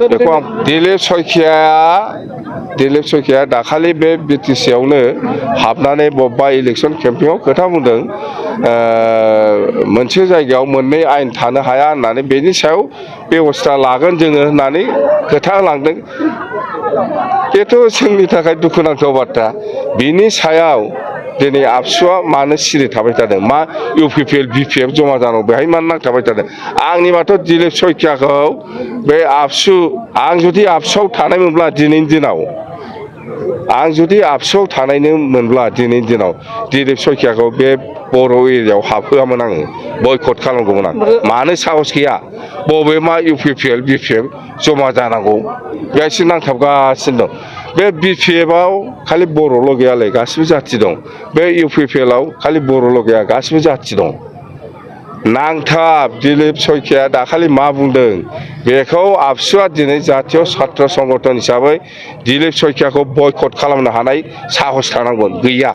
बेखौ आं दिलीप सयखिया दाखालि बे बिटिसिआवनो हाबनानै बबेबा इलेक्सन केम्पेइनाव खोथा बुंदों मोनसे जायगायाव मोननै आयेन थानो हाया होननानै बेनि सायाव बेबस्था लागोन जोङो होननानै खोथा होलांदों बेथ' जोंनि थाखाय दुखुनांथाव बाथ्रा बिनि सायाव दिनै आबसुआ मानो सिरि थाबाय थादों मा इउपिपिएल बिपिएफ जमा जानांगौ बेहाय मानो नांथाबाय थादों आंनिबाथ' दिलीप सयखियाखौ बे आबसु आं जुदि आबसुआव थानायमोनब्ला दिनैनि दिनाव आं जुदि आबसुआव थानायमोनब्ला दिनैनि दिनाव दिलीप सयखियाखौ बे बर' एरियायाव हाबहोआमोन आङो बयकट खालामगौमोन आं मानो साहस गैया बबे मा इउपिपिएल बिपिएफ जमा जानांगौ बेहायसो नांथाबगासिनो दं बे बिपिएफआव खालि बर'ल' गैयालै गासिबो जाथि दं बे इउपिपिएलआव खालि बर'ल' गैया गासिबो जाथि दं नांथाब दिलीप सयखिया दाखालि मा बुंदों बेखौ आबसुआ दिनै जातीय छात्र संगठन हिसाबै दिलीप सयखियाखौ बयकट खालामनो हानाय साहस थानांगोन गैया